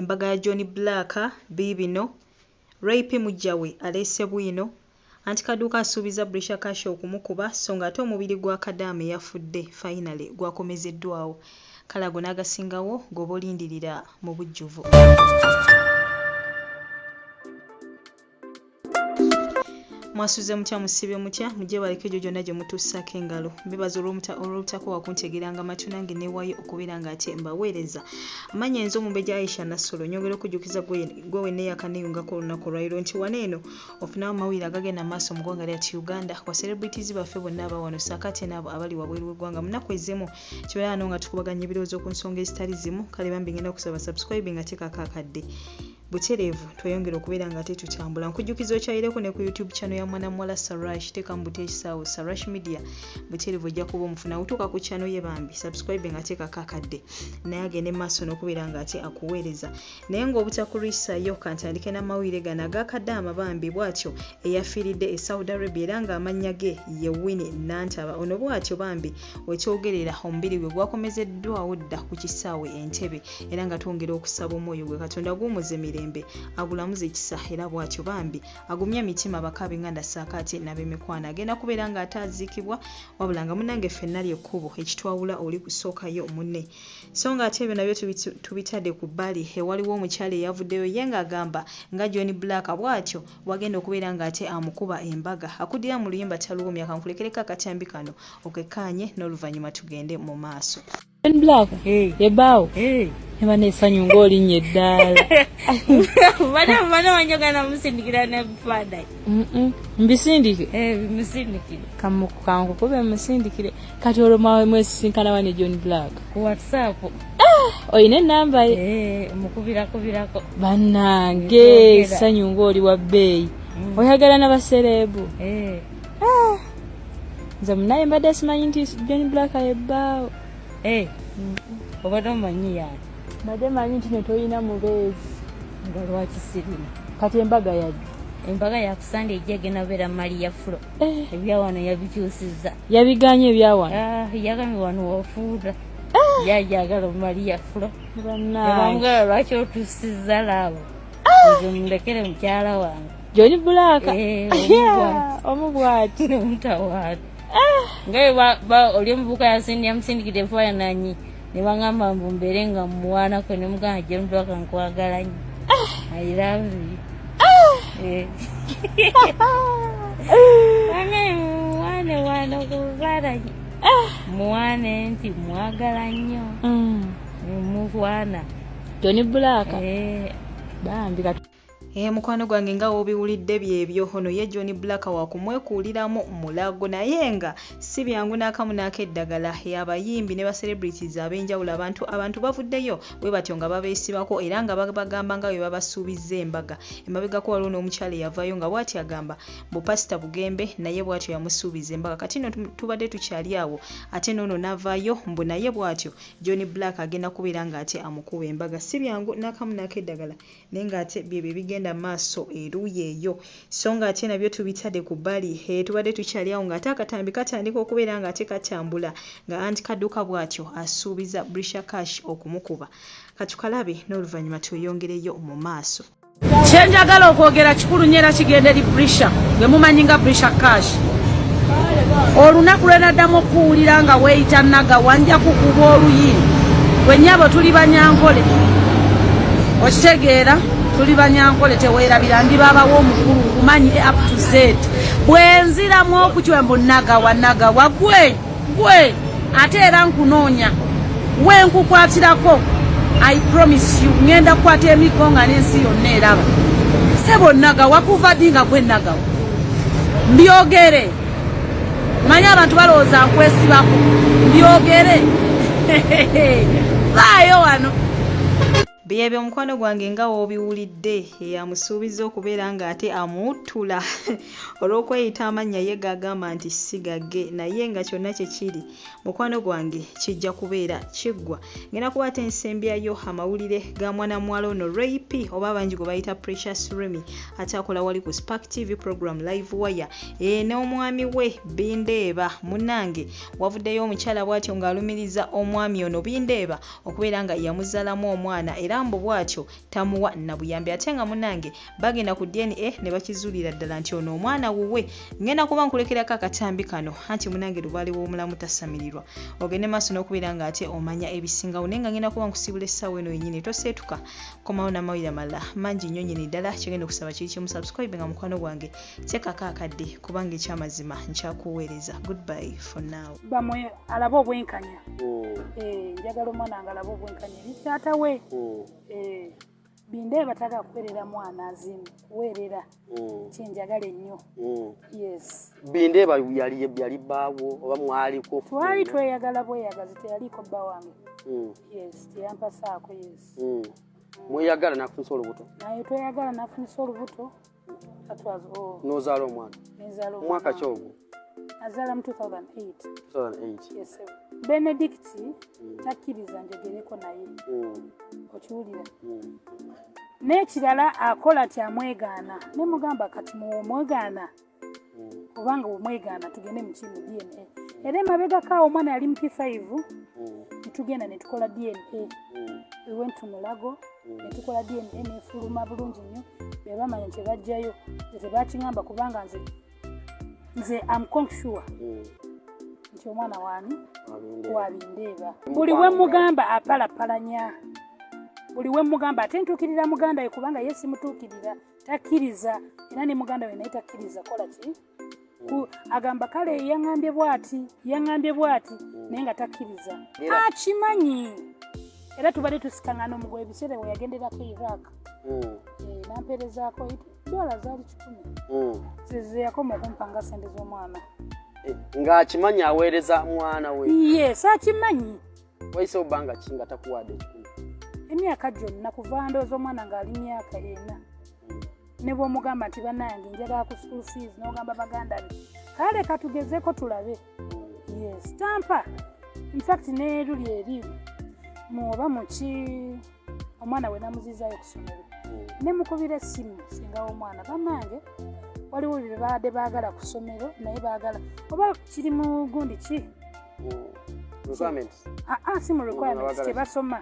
Embaga ya John Blaq biibino, Ray P muggyawe aleese bwino, Anti Kaduuka asuubizza Brisher Kash okumukuba sso ng'ate omubiri gwa Kadaama eyafudde fayinale gwakomezeddwaawo. Kale ago n'agasingawo g'oba olindirira mu bujjuvu. Mwasuze mutya musiibye mutya mugyebaleko egyo gyonna gye mutussaako engalo. Mbebaza olw'obutakowa kuntegeranga matu nange neewaayo okubeera ng'ate mbaweereza. Amannya nze Omumbejja Aisha Nassolo nyongera okujjukiza gwe wenna eyakaneeyungako olunaku olwaleero nti wano eno ofunawo amawulire agagenda mu maaso mu ggwanga lyattu Uganda ku ba-celebrities baffe bonna aba wano ssaako ate n'abo abali wabweru w'eggwanga. Mu nnaku ezimu kibeera wano nga tukubaganya ebirowoozo ku nsonga ezitali zimu kale bambi ngenda kusaba subscribe nga teekako akadde butereevu tweyongere okubeera nga ate tutambula. Nkujjukiza okyayireko ne ku YouTube channel ya mwana muwala Sarash, teekamu buti ekisaawo Sarash Media butereevu ojja kuba omufuna. Utuuka ku channel ye bambi subscribe nga teekako akadde naye agende mu maaso n'okubeera nga ate akuweereza. Naye ng'obutakulwisayo kantandike n'amawulire gano aga Kadaama bambi bw'atyo eyafiiridde e Saudi Arabia era ng'amannya ge ye Winnie Nantaba. Ono bw'atyo bambi wetwogerera omubiri gwe gwakomezeddwawo dda ku kisaawe e Ntebe era nga twongera okusaba omwoyo gwe Katonda aguwumuze mirembe, agulamuze kisa era bw'atyo bambi agumye emitima abako ab'enganda ssaako ate n'ab'emikwano. Agenda kubeera ng'ate aziikibwa wabula nga munnange ffenna lye kkubo ekitwawula oli kusookayo munne. So nga ate ebyo nabyo tubitadde ku bbali, waliwo omukyala eyavuddeyo ye ng'agamba nga John Blaq bw'atyo bw'agenda okubeera ng'ate amukuba embaga. Akuddira mu luyimba taluwomya kankulekereko akatambi kano okekkaanye n'oluvannyuma tugende mu maaso. John Blaq ebaawo eba n'essanyu ng'olinnya eddaala. Bana wanjagala namusindikira n'ebifaananyi. Mbisindike? Eh, bimusindikire. Kankukube musindikire. Kati olwo mwesisinkana wa ne John Blaq? Ku WhatsApp. Ah, olina ennamba ye? Eh, mukubirakubirako. Bannange essanyu ng'oli wa bbeeyi. Oyagala na basereebu? Eh. Ah, nze munaye mbadde simanyi nti John Blaq yebbaawo. Eh, obadde omanyi yani? Mbadde manyi nti ne toyina mubeezi. Nga lwaki sirina? Kati embaga yaddi? Embaga ya ku Sande ejja egenda kubeera Maria Flo. Eh. Ebyawano yabikyusizza. Yabiganye ebyawano? Ah, yagambye wano wafuuda. Eh. Yajagala Maria Flo. Bannange. Bamugala lwaki otusizza laavu? Ah. Nze mundekere mukyala wange. John Blaq. Eh, omu bwati. Omutawaana. Ah. Nga oli omuvubuka yamusindikidde ebifaananyi ne bangamba mbu mbeere nga muwaanako ne mugamba John Blaq nkwagala nnyo. Ah. I love you. Ah. Eh. Bangambye muwaane wano ku bifaananyi. Muwaane nti mwagala nnyo. Mukwana. John Blaq. Eh. Bambi kati Eh, mukwano gwange nga w'obiwulidde byebyo ono ye John Blaq wa kumwekuuliramu Mulago naye nga si byangu n'akamu n'akeddagala abayimbi ne ba celebrities ab'enjawulo abantu abantu bavuddeyo bwe batyo nga babeesibako era nga babagamba nga bwe babasuubizza embaga emabegako waliwo n'omukyala eyavaayo nga bw'atyo agamba mbu Pasita Bugembe naye bw'atyo yamusuubiza embaga kati nno tubadde tukyali awo ate n'ono n'avaayo mbu naye bw'atyo John Blaq agenda kubeera ng'ate amukuba embaga si byangu n'akamu n'akeddagala naye ng'ate byebyo ebigenda mu maaso eruuyi eyo so ng'ate nabyo tubitadde ku bbali eh, tubadde tukyali awo ng'ate akatambi katandika okubeera ng'ate katambula nga anti Kaduuka bw'atyo asuubiza Brisher Kash okumukuba katukalabe n'oluvannyuma tweyongereyo mu maaso. Kyenjagala okwogera kikulu nnyo era kigenda eri Brisher gwe mumanyi nga Brisher Kash. Olunaku lwe naddamu okukuwulira nga weeyita Nagawa nja kukuba oluyi. Gwe nnyabo tuli Banyankole, okitegeera? Tuli Banyankole, teweerabira ndi baaba w'omukulu nkumanyi A up to Z. Bwe nziramu okutya mbu Nagawa Nagawa gwe gwe ate era nkunoonya we nkukwatirako I promise you ngenda kukwata emiggo nga n'ensi yonna eraba. Sebo Nagawa kuva ddi nga gwe Nagawa? Mbyogere manyi abantu balowooza nkwesibako, mbyogere vaayo wano. Byebyo mukwano gwange nga w'obiwulidde eyamusuubizza okubeera ng'ate amuwuttula olw'okweyita amannya ye g'agamba nti si gage naye nga kyonna kye kiri mukwano gwange kijja kubeera kiggwa. Ngenda kuba ate nsembyayo amawulire ga mwana muwala ono Ray P oba abangi gwe bayita Precious Remy ate akola wali ku Spark TV program Live Wire e, n'omwami we Bindeeba munnange wavuddeyo omukyala bw'atyo ng'alumiriza omwami ono Bindeeba okubeera nga yamuzaalamu omwana era Era mbu bw'atyo tamuwa na buyambi ate nga munnange bagenda ku DNA ne bakizuulira ddala nti ono omwana wuwe. Ngenda kuba nkulekerako akatambi kano anti munnange lubaale w'omulamu tasamirirwa. Ogende maaso n'okubeera ng'ate omanya ebisingawo naye nga ngenda kuba nkusiibula essaawa eno yennyini toseetuka komawo n'amawulire amalala mangi nnyo nnyini ddala. Kyengenda okusaba kiri kimu subscribe nga mukwano gwange teekako akadde kubanga ekyamazima nkyakuweereza. Goodbye for now. Bamwe alabe obwenkanya. Eh, njagala omwana nga alabe obwenkanya eri taata we. Eh, Bindeeba tagala kuweerera mwana azimu kuweerera kyenjagala ennyo. Yes. Bindeeba yali bbaawo oba mwaliko? Twali tweyagala bweyagazi, teyaliiko bba wange. Yes, teyampasaako. Yes. Mweyagala nakufunisa olubuto? Naye tweyagala nafunisa olubuto. That was all. N'ozaala omwana? Nenzaala omwana. Mwaka ki ogwo? Nazaala mu 2008. 2008. Yes, sir. Benedict takkiriza njogereko naye. Okiwulira? N'ekirala akola nti amwegaana, ne mugamba kati muwomwegaana kubanga omwegaana tugende mu kimu DNA. Era emabegako awo omwana yali mu P5 netugenda netukola DNA. We went to Mulago netukola DNA nefuluma bulungi nnyo. Be bamanya nti bajjayo, nze tebakiŋŋamba kubanga nze am sure nti omwana waani wabindeeba. Buli we mugamba apalapalanya, buli we mugamba ate ntuukirira muganda we kubanga ye simutuukirira takkiriza, era ne muganda we naye takkiriza kola ki agamba kale yaŋŋambye bw'ati, yaŋŋambye bw'ati, naye nga takkiriza akimanyi. Era tubadde tusikaŋŋana omugoye ebiseera we yagenderako Iraq. Eh, nampeerezaako dola zaali 100. Ze yakoma okumpa nga sente z'omwana. Eh, ng'akimanyi aweereza mwana we? Yes, akimanyi. Wayisewo bbanga ki nga takuwadde 100? Emyaka gyonna kuva ndowooza omwana ng'ali myaka 4. Ne bw'omugamba nti bannange njagala ku school fees, n'ogamba baganda be kale katugezeko tulabe. Yes, tampa. Infact n'eruli eri muoba muki omwana we namuzizaayo ku ssomero ne mukubira essimu singa w'omwana, bannange waliwo bye baadde baagala ku ssomero naye baagala oba kiri mu gundi ki. Requirements. Aa, si mu requirements. Baagala. Kyebasoma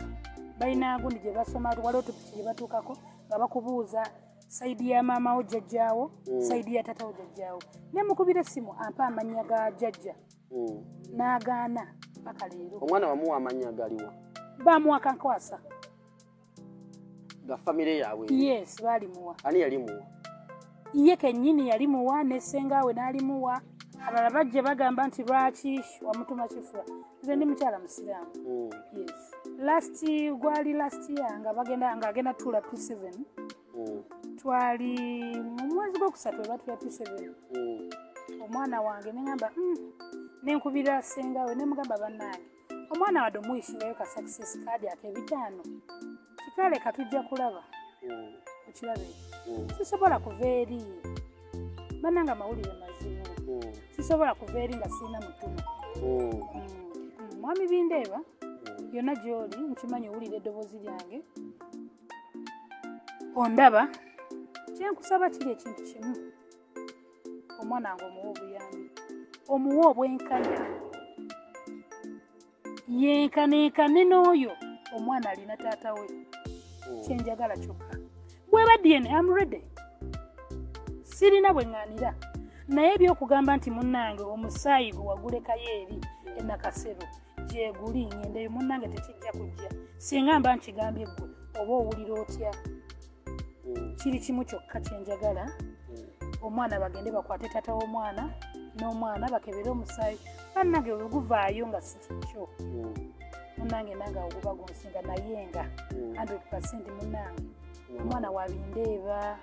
balina gundi gye basoma, waliwo topiki gye batuukako nga bakubuuza side ya maama wo jjajjaawo, side ya taata wo jjajjaawo. Ne mukubira essimu ampa amannya ga jjajja n'agaana paka leero. Omwana wamuwa amannya galiwa? Bamuwa kankwasa. Ga famire yaabwe? Yes, baalimuwa. Ani yalimuwa? Ye kennyini yalimuwa ne ssengaawe n'alimuwa. Abalala bajja bagamba nti lwaki wamutuma kifula. Nze ndi mukyala musiraamu. Yes, last gwali last year nga bagenda nga agenda tuula P7. Twali mu mwezi gwokusatu we batuula P7. Omwana wange neŋamba nenkubira ssengawe nemugamba bannange omwana wadde omuyisirayo ka success card ak'ebitaano kikale katujja kulaba. Okiraba ekyo? Sisobola kuva eri bannange amawulire mazibu. Sisobola kuva eri nga sirina mutumo. Mwami Bindeeba, yonna gy'oli nkimanyi owulira eddoboozi lyange, ondaba. Kyenkusaba kiri ekintu kimu, omwana wange omuwa obuyambi, omuwa obwenkanya, yenkanenkane n'oyo omwana alina taata we. Kyenjagala kyokka bweba DNA, am ready, sirina bwe ŋŋaanira naye ebyokugamba nti munnange omusaayi gwe wagulekayo eri enakasero gyeguli ŋŋendeyo munnange tekijja kujja. Singa mba nkigambye ggwe oba owulira otya? Kiri kimu kyokka kyenjagala, omwana bagende bakwate taata w'omwana n'omwana bakebere omusaayi. Bannange bwe guvaayo nga si kikyo munnange nange awo guba gunsinga, naye nga 100 munnange omwana wabindeeba.